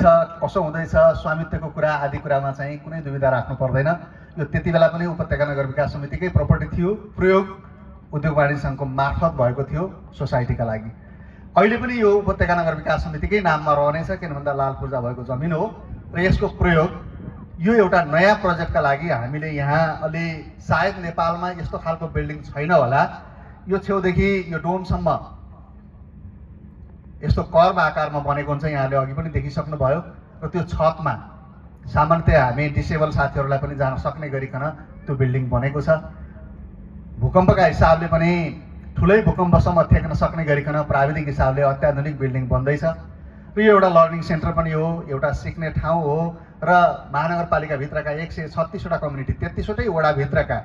कसो हुँदैछ स्वामित्वको कुरा आदि कुरामा चाहिँ कुनै दुविधा राख्नु पर्दैन। यो त्यति बेला पनि उपत्यका नगर विकास समितिकै प्रपर्टी थियो, प्रयोग उद्योग वाणिज्य सङ्घको मार्फत भएको थियो सोसाइटीका लागि। अहिले पनि यो उपत्यका नगर विकास समितिकै नाममा रहनेछ, किन भन्दा लाल पूर्जा भएको जमिन हो र यसको प्रयोग यो एउटा नयाँ प्रोजेक्टका लागि हामीले यहाँ अलि सायद नेपालमा यस्तो खालको बिल्डिङ छैन होला। यो छेउदेखि यो डोमसम्म यस्तो कर्व आकारमा बनेको हुन्छ, यहाँले अघि पनि देखिसक्नुभयो। र त्यो छतमा सामान्यतया हामी डिसेबल साथीहरूलाई पनि जान सक्ने गरिकन त्यो बिल्डिङ बनेको छ। भूकम्पका हिसाबले पनि ठुलै भूकम्पसम्म टेक्न सक्ने गरिकन प्राविधिक हिसाबले अत्याधुनिक बिल्डिङ बन्दैछ। र यो एउटा लर्निङ सेन्टर पनि हो, एउटा सिक्ने ठाउँ हो र महानगरपालिकाभित्रका 136वटा कम्युनिटी, 33वटै वडाभित्रका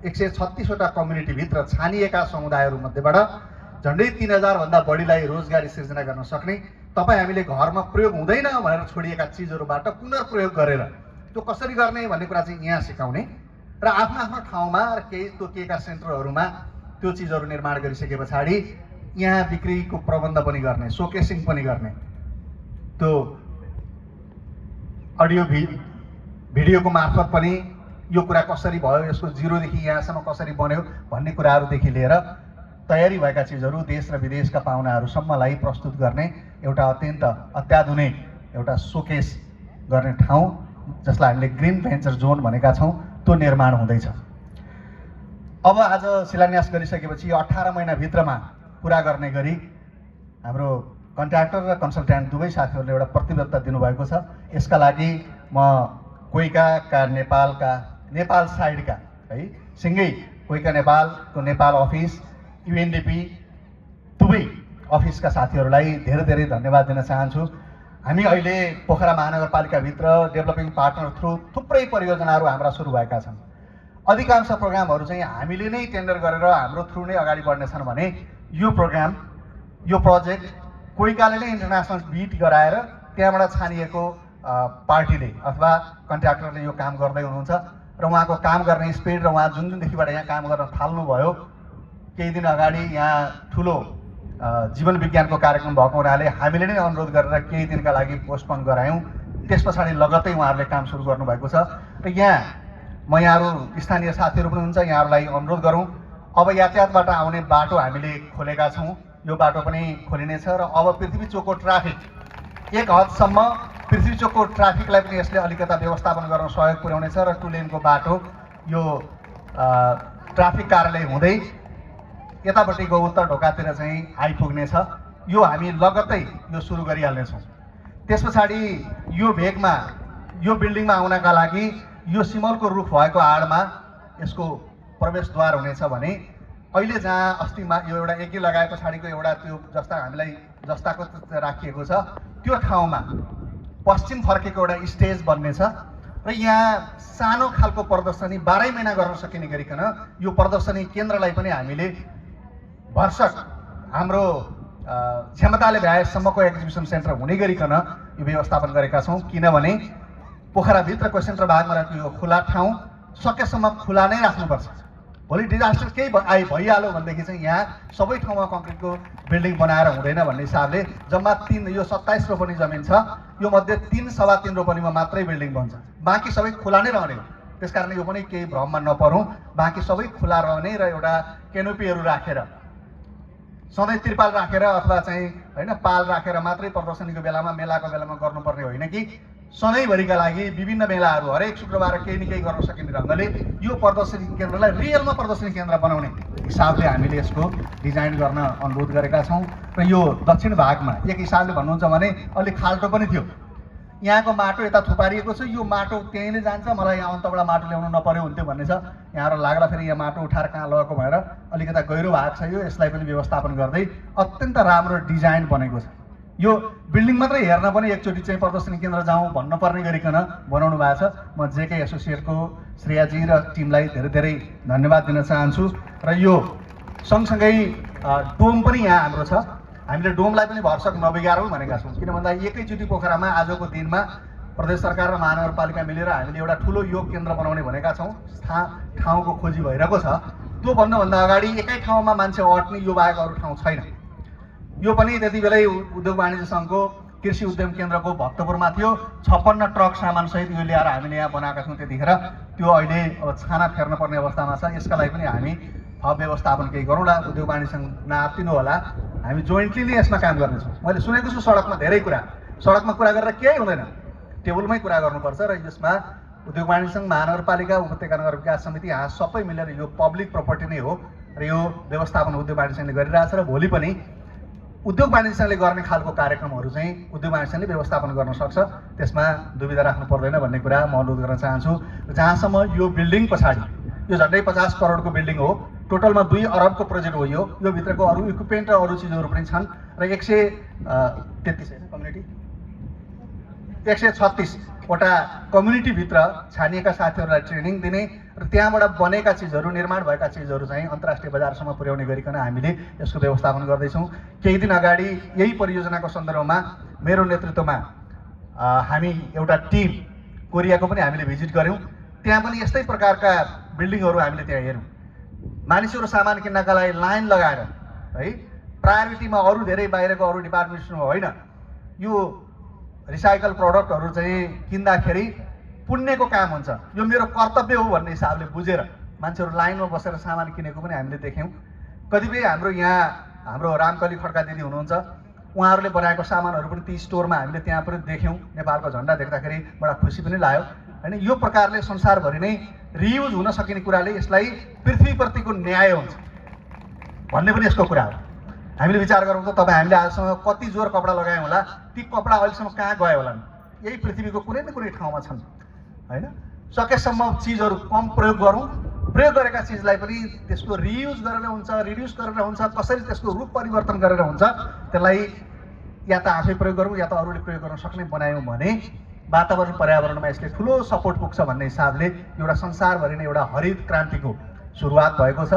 136वटा कम्युनिटीभित्र छानिएका समुदायहरूमध्येबाट झन्डै 3000 भन्दा बढीलाई रोजगारी सिर्जना गर्न सक्ने, तपाईँ हामीले घरमा प्रयोग हुँदैन भनेर छोडिएका चिजहरूबाट पुनर्प्रयोग गरेर त्यो कसरी गर्ने भन्ने कुरा चाहिँ यहाँ सिकाउने र आफ्नो आफ्नो ठाउँमा र केही तोकिएका सेन्टरहरूमा त्यो चिजहरू निर्माण गरिसके पछाडि यहाँ बिक्रीको प्रबन्ध पनि गर्ने, सोकेसिङ पनि गर्ने, त्यो अडियो भिडियोको मार्फत पनि यो कुरा कसरी भयो, यसको जिरोदेखि यहाँसम्म कसरी बन्यो भन्ने कुराहरूदेखि लिएर तयारी भएका चिजहरू देश र विदेशका पाहुनाहरूसम्मलाई प्रस्तुत गर्ने एउटा अत्यन्त अत्याधुनिक एउटा सोकेस गर्ने ठाउँ, जसलाई हामीले ग्रिन भेन्चर जोन भनेका छौँ, त्यो निर्माण हुँदैछ। अब आज शिलान्यास गरिसकेपछि 18 महिनाभित्रमा पुरा गर्ने गरी हाम्रो कन्ट्र्याक्टर र कन्सल्ट्यान्ट दुवै साथीहरूले एउटा प्रतिबद्धता दिनुभएको छ। यसका लागि म कोइकाका नेपाल साइडका है सँगै कोइका नेपालको नेपाल अफिस, युएनडिपी दुवै अफिसका साथीहरूलाई धेरै धेरै धन्यवाद दिन चाहन्छु। हामी अहिले पोखरा महानगरपालिकाभित्र डेभलपिङ पार्टनर थ्रु थुप्रै परियोजनाहरू हाम्रा सुरु भएका छन्। अधिकांश प्रोग्रामहरू चाहिँ हामीले नै टेन्डर गरेर हाम्रो थ्रु नै अगाडि बढ्नेछन् भने यो प्रोग्राम, यो प्रोजेक्ट कोइकाले नै इन्टरनेसनल बिड गराएर त्यहाँबाट छानिएको पार्टीले अथवा कन्ट्र्याक्टरले यो काम गर्दै हुनुहुन्छ र उहाँको काम गर्ने स्पिड र उहाँ जुनदेखिबाट यहाँ काम गर्न थाल्नुभयो, केही दिन अगाडि यहाँ ठुलो जीवन विज्ञानको कार्यक्रम भएको हुनाले हामीले नै अनुरोध गरेर केही दिनका लागि पोस्टपोन गरायौँ। त्यस पछाडि लगत्तै उहाँहरूले काम सुरु गर्नुभएको छ र यहाँ म यहाँहरू स्थानीय साथीहरू पनि हुन्छ, यहाँहरूलाई अनुरोध गरौँ, अब यातायातबाट आउने बाटो हामीले खोलेका छौँ, यो बाटो पनि खोलिनेछ र अब पृथ्वी चोकको ट्राफिक एक हदसम्म पृथ्वी चोकको ट्राफिकलाई पनि यसले अलिकता व्यवस्थापन गर्न सहयोग पुर्याउनेछ र 2 लेनको बाटो यो ट्राफिक कार्यालय हुँदै यतापट्टि गौतम ढोकातिर चाहिँ आइपुग्नेछ। यो हामी लगत्तै यो सुरु गरिहाल्नेछौँ। त्यस पछाडि यो भेगमा यो बिल्डिङमा आउनका लागि यो सिमलको रुख भएको आडमा यसको प्रवेशद्वार हुनेछ भने अहिले जहाँ अस्तिमा यो एउटा एकी लगाए पछाडिको एउटा त्यो जस्ता हामीलाई जस्ताको राखिएको छ, त्यो ठाउँमा पश्चिम फर्केको एउटा स्टेज बन्नेछ र यहाँ सानो खालको प्रदर्शनी 12 महिना गर्न सकिने गरिकन यो प्रदर्शनी केन्द्रलाई पनि हामीले भर्सक हाम्रो क्षमताले भ्याएसम्मको एक्जिबिसन सेन्टर हुने गरिकन यो व्यवस्थापन गरेका छौँ। किनभने पोखराभित्रको सेन्टर भागमा रहेको यो खुला ठाउँ सकेसम्म खुला नै राख्नुपर्छ। भोलि डिजास्टर केही भइहाल्यो भनेदेखि चाहिँ यहाँ सबै ठाउँमा कङ्क्रिटको बिल्डिङ बनाएर हुँदैन भन्ने हिसाबले जम्मा 3 यो 27 रोपनी जमिन छ, यो मध्ये 3 सवा 3 रोपनीमा मात्रै बिल्डिङ बन्छ, बाँकी सबै खुला नै रहने हो। त्यसकारण यो पनि केही भ्रममा नपरौँ, बाँकी सबै खुला रहने र एउटा केनोपीहरू राखेर सधैँ त्रिपाल राखेर अथवा चाहिँ होइन पाल राखेर मात्रै प्रदर्शनीको बेलामा मेलाको बेलामा गर्नुपर्ने होइन कि सधैँभरिका लागि विभिन्न मेलाहरू हरेक शुक्रबार केही न केही गर्न सकिने ढङ्गले यो प्रदर्शनी केन्द्रलाई रियलमा प्रदर्शनी केन्द्र बनाउने हिसाबले हामीले यसको डिजाइन गर्न अनुरोध गरेका छौँ। र यो दक्षिण भागमा एक हिसाबले भन्नुहुन्छ भने अलिक खाल्टो पनि थियो, यहाँको माटो यता थुपारिएको छ, यो माटो त्यहीँ नै जान्छ, मलाई यहाँ अन्तबाट माटो ल्याउनु नपर्यो हुन्थ्यो भन्ने छ। यहाँबाट लाग्दा फेरि यहाँ माटो उठाएर कहाँ लगेको भएर अलिकता गहिरो भाग छ, यो यसलाई पनि व्यवस्थापन गर्दै अत्यन्त राम्रो डिजाइन बनेको छ। यो बिल्डिङ मात्रै हेर्न पनि एकचोटि चाहिँ प्रदर्शनी केन्द्र जाउँ भन्नुपर्ने गरिकन बनाउनु भएको छ। म जेके एसोसिएटको श्रेयाजी र टिमलाई धेरै धेरै धन्यवाद दिन चाहन्छु। र यो सँगसँगै डोम पनि यहाँ हाम्रो छ, हामीले डोमलाई पनि भरसक नबिगारौँ भनेका छौँ। किन भन्दा एकैचोटि पोखरामा आजको दिनमा प्रदेश सरकार र महानगरपालिका मिलेर हामीले एउटा ठुलो योग केन्द्र बनाउने भनेका छौँ। ठाउँको खोजी भइरहेको छ। त्यो भन्नुभन्दा अगाडि एकै ठाउँमा मान्छे अट्ने यो बाहेक अरू ठाउँ छैन। यो पनि त्यति बेलै उद्योग वाणिज्य सङ्घको कृषि उद्यम केन्द्रको भक्तपुरमा थियो 56 ट्रक सामानसहित यो ल्याएर हामीले यहाँ बनाएका थियौँ। त्यतिखेर त्यो अहिले अब छाना फेर्न पर्ने अवस्थामा छ। यसका लागि पनि हामी थप व्यवस्थापन केही गरौँला। उद्योग वाणिज्यसँग नआत्तिनु होला, हामी जोइन्टली नै यसमा काम गर्नेछौँ। मैले सुनेको छु सडकमा धेरै कुरा, सडकमा कुरा गरेर केही हुँदैन, टेबलमै कुरा गर्नुपर्छ र यसमा उद्योग वाणिज्य महानगरपालिका, उपत्यका नगर विकास समिति यहाँ सबै मिलेर यो पब्लिक प्रपर्टी नै हो र यो व्यवस्थापन उद्योग वाणिज्यले गरिरहेछ र भोलि पनि उद्योग वाणिज्यले गर्ने खालको कार्यक्रमहरू चाहिँ उद्योग वाणिज्यले व्यवस्थापन गर्न सक्छ। त्यसमा दुविधा राख्नु पर्दैन भन्ने कुरा म अनुरोध गर्न चाहन्छु। जहाँसम्म यो बिल्डिङ पछाडि, यो झन्डै 50 करोडको बिल्डिङ हो, टोटलमा 2 अरबको प्रोजेक्ट हो यो भित्रको अरू इक्विपमेन्ट र अरू चिजहरू पनि छन् र 133 कम्युनिटी 136 वटा कम्युनिटीभित्र छानिएका साथीहरूलाई ट्रेनिङ दिने र त्यहाँबाट बनेका चिजहरू, निर्माण भएका चिजहरू चाहिँ अन्तर्राष्ट्रिय बजारसम्म पुर्याउने गरिकन हामीले यसको व्यवस्थापन गर्दैछौँ। केही दिन अगाडि यही परियोजनाको सन्दर्भमा मेरो नेतृत्वमा हामी एउटा टिम कोरियाको पनि हामीले भिजिट गऱ्यौँ। त्यहाँ पनि यस्तै प्रकारका बिल्डिङहरू हामीले त्यहाँ हेऱ्यौँ। मानिसहरू सामान किन्नका लागि लाइन लगाएर है, प्रायोरिटीमा अरू धेरै बाहिरको अरू डिपार्टमेन्टमा होइन, यो रिसाइकल प्रडक्टहरू चाहिँ किन्दाखेरि पुण्यको काम हुन्छ, यो मेरो कर्तव्य हो भन्ने हिसाबले बुझेर मान्छेहरू लाइनमा बसेर सामान किनेको पनि हामीले देख्यौँ। कतिपय हाम्रो रामकली खड्का दिदी हुनुहुन्छ, उहाँहरूले बनाएको सामानहरू पनि ती स्टोरमा हामीले त्यहाँ पनि देख्यौँ। नेपालको झन्डा देख्दाखेरि बडा खुसी पनि लाग्यो होइन। यो प्रकारले संसारभरि नै रियुज हुन सकिने कुराले यसलाई पृथ्वीप्रतिको न्याय हुन्छ भन्ने पनि यसको कुरा हो। हामीले विचार गरौँ त तपाईँ हामीले आजसम्म कति जोर कपडा लगायौँ होला, ती कपडा अहिलेसम्म कहाँ गयो होला? यही पृथ्वीको कुनै न कुनै ठाउँमा छन् होइन। सकेसम्म चिजहरू कम प्रयोग गरौँ, प्रयोग गरेका चिजलाई पनि त्यसको रियुज गरेर हुन्छ, रिड्युस गरेर हुन्छ, कसरी त्यसको रूप परिवर्तन गरेर हुन्छ, त्यसलाई या त आफै प्रयोग गरौँ या त अरूले प्रयोग गर्न सक्ने बनायौँ भने वातावरण पर्यावरणमा यसले ठुलो सपोर्ट पुग्छ भन्ने हिसाबले एउटा संसारभरि नै एउटा हरित क्रान्तिको सुरुवात भएको छ।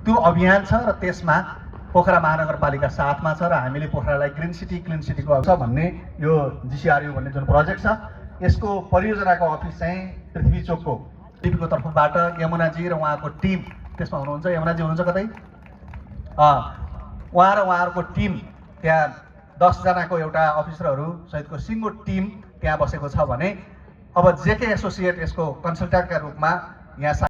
त्यो अभियान छ र त्यसमा पोखरा महानगरपालिका साथमा छ र हामीले पोखरालाई ग्रिन सिटी क्लिन सिटीको छ भन्ने यो जिसिआरयू भन्ने जुन प्रोजेक्ट छ, यसको परियोजनाको अफिस चाहिँ पृथ्वी चोकको टिपीको तर्फबाट यमुनाजी र उहाँको टिम त्यसमा हुनुहुन्छ। यमुनाजी हुनुहुन्छ कतै? उहाँ र उहाँहरूको टिम त्यहाँ 10 जनाको एउटा अफिसरहरू सहितको सिङ्गो टिम त्यहाँ बसेको छ भने अब जेके एसोसिएट यसको कन्सल्टेन्टका रूपमा यहाँ